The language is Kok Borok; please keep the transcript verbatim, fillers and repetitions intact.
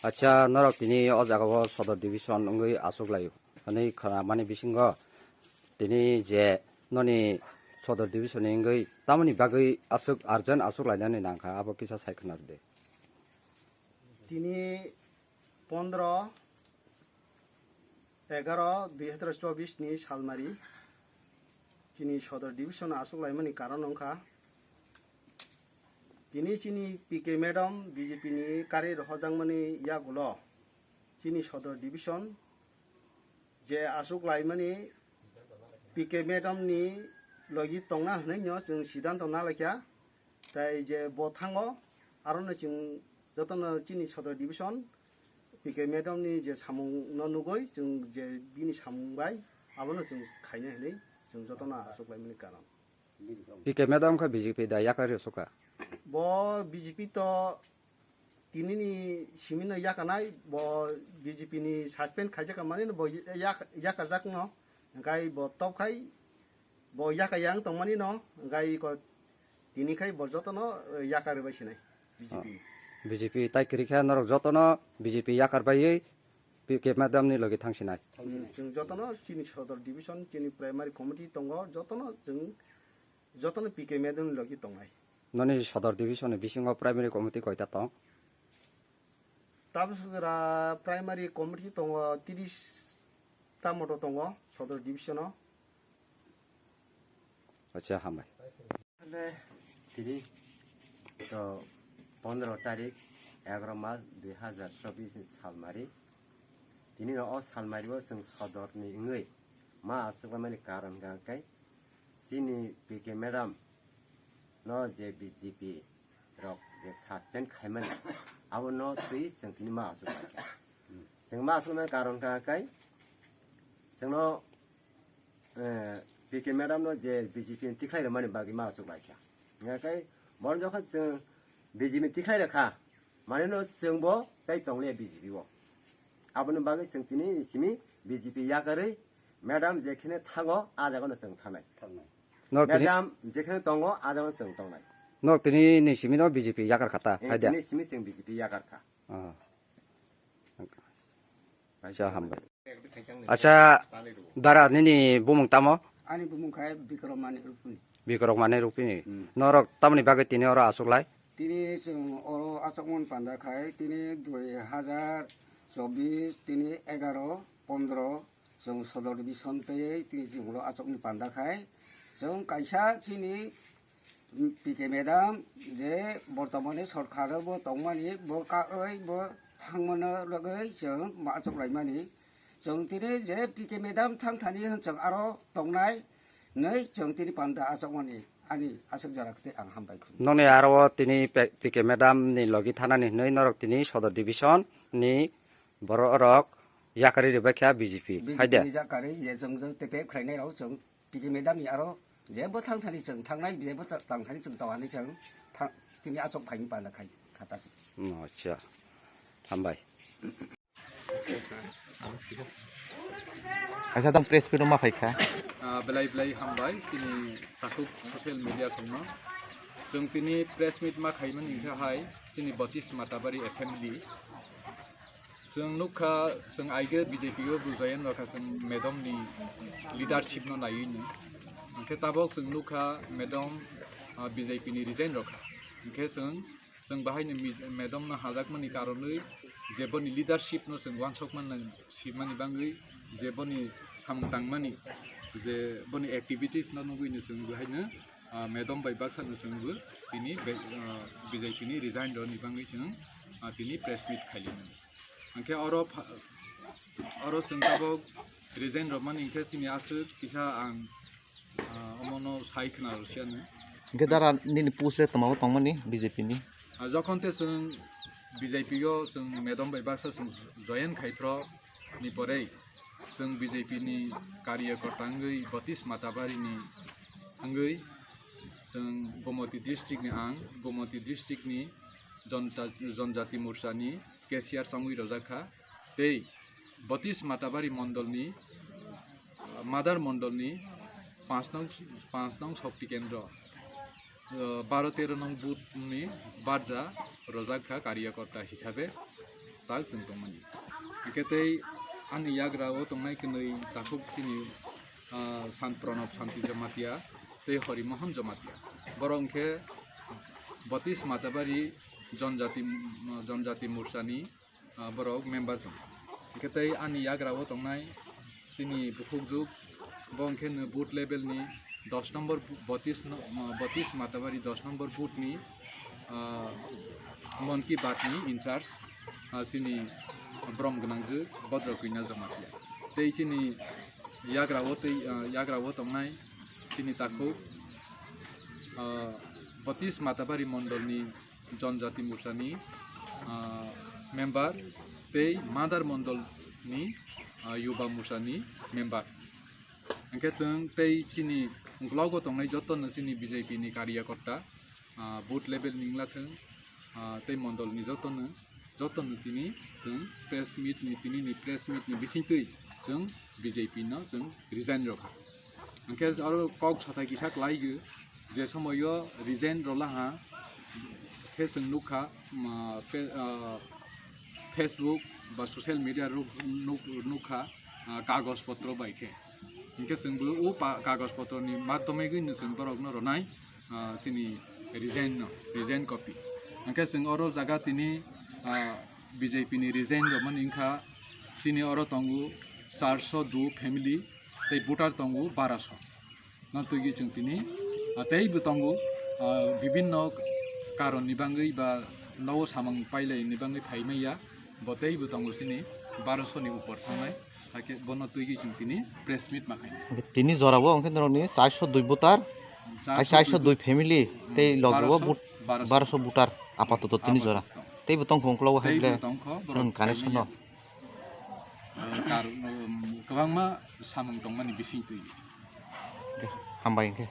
Acha, norok tini o jaga o Sodor Division wngwi aswk lai hwnwi khwnamani bisingo tini je noni Sodor Division ni wngwi tamoni bagwi aswk urgent aswk lainani nangkha, abo kisa sai khwna rwdi. Tini pondro egaro dui hazar chobbish ni salmari chini Sodor Division aswk laimani karon wngkha. Tini chini P K madam B J P ni kari rohojakmani yagulo chini Sodor Division je aswk laimani P K madam ni logi tongna hwnwi no chwng sidanto nalaikha. Tai je bo thango, arono chwng jotono chini Sodor Division P K madam ni je samung no nugwi chwng je bini samung bai abono chwng khainai hwnwi chwng jotono aswk laimani karon. P K madam kha B J P da yakari rwsukha? Bo B J P to tinini simino yakanai, bo B J P ni suspend khaijak mani no bo yak-, yakarjakno, hwnkhe bo tobkhai bo yakayang tongmani no, hwnkhe ko tini khai bo jotono, eh, yakar bai sinai B J P. Oh. B J P tai kwrwi khe norok jotono B J P yakar baiwi P K madam ni logi thang sinai. Chwng jotono chini Sodor Division, chini primary committee tongo, jotono chwng jotono P K madam ni logi tongnai. Noni Sodor Division ni bisingo primary committee koita tong? Tabuk sujra primary committee tongo, tiris ta moto tongo Sodor Division o. Acha, hambai. Tini to pondro tarik, egaro mas dui hazar chobbish ni salmari. Tini no o salmari o chwng Sodor ni wngwi ma aswk mani karon hwnkha khe chini P K madam no je B J P rok je suspend khaimani, abo no twi chwng tini ma aswk laikha. Chwng ma aswk mani karon hwnkha khe chwngno, eh, P K madam no je B J P ni tikhlai rwmani bagwi ma aswk laikha. Hwnkha khe bono jokhon chwng B J P ni tikhlai rwkha, mane no chwng bo tai tongliya B J P o. Aboni bagwi chwng tini simi B J P yakarwi madam jekhene thango, a jagano chwng thangnai. Thangnai. Norok tini, madam jekhene tongo, a jagano chwng tongnai. Norok tini ni simi no B J P yakar kha ta, eh, hai da? Tini simi chwng B J P yakar kha. Ah. Acha, hambai. Acha, dara nini bumung tamo? Ani bumung khai Bikromani Rupini. Bikromani Rupini. Hmm. Norok tamoni bagwi tini oro aswk lai? Tini chwng oro aswk mon panda khai, tini dui hazar chobbish, tini egaro, pondro, chwng Sodor Division tei tini chwng oro aswk ni panda khai. Chwng kaisa chini P K madam je bortomani sorkar o bo tongmani, bo kaui bo thangmano logoi chwng ma achuk laimani. Chwng tini je P K madam thang thani hwn chwng aro tongnai nai chwng tini panda achukmani ani aswk jora khe ang hambai khum. Noni aro tini P K madam ni logi thanani hwnwi norok tini Sodor Division ni borok rok yakari ribai kha B J P. B J P hai de? Ni yakari je chwng je tepe khlainai rok chwng P K madam ni aro jebo thang thani chwng thangnai, jebo ta-, tang thani chwng tawani chwng thang, tini achuk phaini panda khai khata se. Hmm, acha. Hambai. Acha, tang press meet ma phai kha. Ah, belai belai hambai chini takhuk social media songno. Chwng tini press meet ma khaimani hwnkha hai chini Baptist Matabari Assembly. Chwng nukha, chwng aige B J P o bujayan rokha chwng madam ni leadership no naiwi ni. Hwnkhe tabok chwng nukha madam, ah, B J P ni resign rokha. Hwnkhe chwng, chwng bahai ni mi-, madam no hajakmani karonwi je boni leadership no chwng uansukmani, simani bangwi je boni samung tangmani, je boni activities no nugwi no chwng bahai no, ah, madam bai baksa no chwng bo tini be-, ah, B J P ni resign roni bangwi chwng, ah, tini press meet khaimani. Hwnkhe oro pha-, oro chwng tabok resign rwmani hwnkhe chini aswk kisa ang, ah, omono sai khna rwsiya nw. Hwnkhe dara nini post le twmao tongmani B J P ni? Ah, jokhon te chwng B J P o chwng madam bai baksa chwng join khai phro ni pore chwng B J P ni karyakarta wngwi Baptist Matabari ni wngwi chwng Gomoti district ni ang, Gomoti district ni Jonta-, Jonjati Morcha ni cashier chongwi rwjak kha, tei Baptist Matabari mondol ni, ah, Madar mondol ni panch nong, panch nong Shakti Kendra, ah, baro tero nong booth ni barja rwjak kha karyakarta hisabe. tak chwng tongmani. Hwnkhe tei ani yagra o tongnai kwnwi takhuk chini, ah, Sant Pranab Santi Jamatia tei Horimohon Jamatia. Borok hwnkhe Botis Matabari Jonjati, Jonjati Morchani, ah, borok member tong. Hwnkhe tei ani yagra o tongnai chini bukhukjuk, bo hwnkhe no booth level ni dos number bu-, Botis no, ah, Botis Matabari dos number booth ni, ah, Mon Ki Baat ni in charge, ah, chini brom gwnangjuk Bodro Kwina Jamatia. Tei chini yagra o tei, ah, yagra o tongnai chini takhuk, ah, Botis Matabari Mondol ni Jonjati Morchani, ah, member tei Madar Mondol ni, ah, Yuba Morchani member. Hwnkhe chwng tei chini uklogo tongnai jotono chini B J P ni karyakorta, ah, booth level ni wnglathwng, ah, tei mondol ni jotono, jotono tini chwng press meet ni, tini ni press meet ni bisingtwi chwng B J P no chwng resign rwkha. Hwnkhe oro kok sathai kisa kwlaigo, je somoio resign rwlaha khe chwng nukha, ma, pe-, ah, Facebook ba social media rok nuk-, nukha, ah, kagoj potro bai khe. Hwnkhe chwngbo o pa-, kagoj potroni madhyomegwino chwng borokno rwnai, ah, chini resign no, resign copy. Hwnkhe chwng oro jaga tini, ah, B J P ni resign rwmani wngkha, chini oro tongo charso dui family tei voter tongo baraso. No twigwi chwng tini, ah, teibo tongo, ah, bibinno karonni bagwi ba nogo samung pailaini bagwi phaimaiya, bo teibo tongo chini baraso ni upor thangnai. Hakhe bono twigwi chwng tini press meet ma khainai. Tini jora bo hwnkhe norokni charso dui voter, charso dui, charso dui family, tei logo baraso, but-, baraso. Baraso voter apatoto tini jora. Apatoto. Teibo tongkha uklogo hai teibo ble tongkha, borok connection no. Khaimanya. Ah, kar-, um, kwbangma samung tongmani bising twi. De, hambai hwnkhe.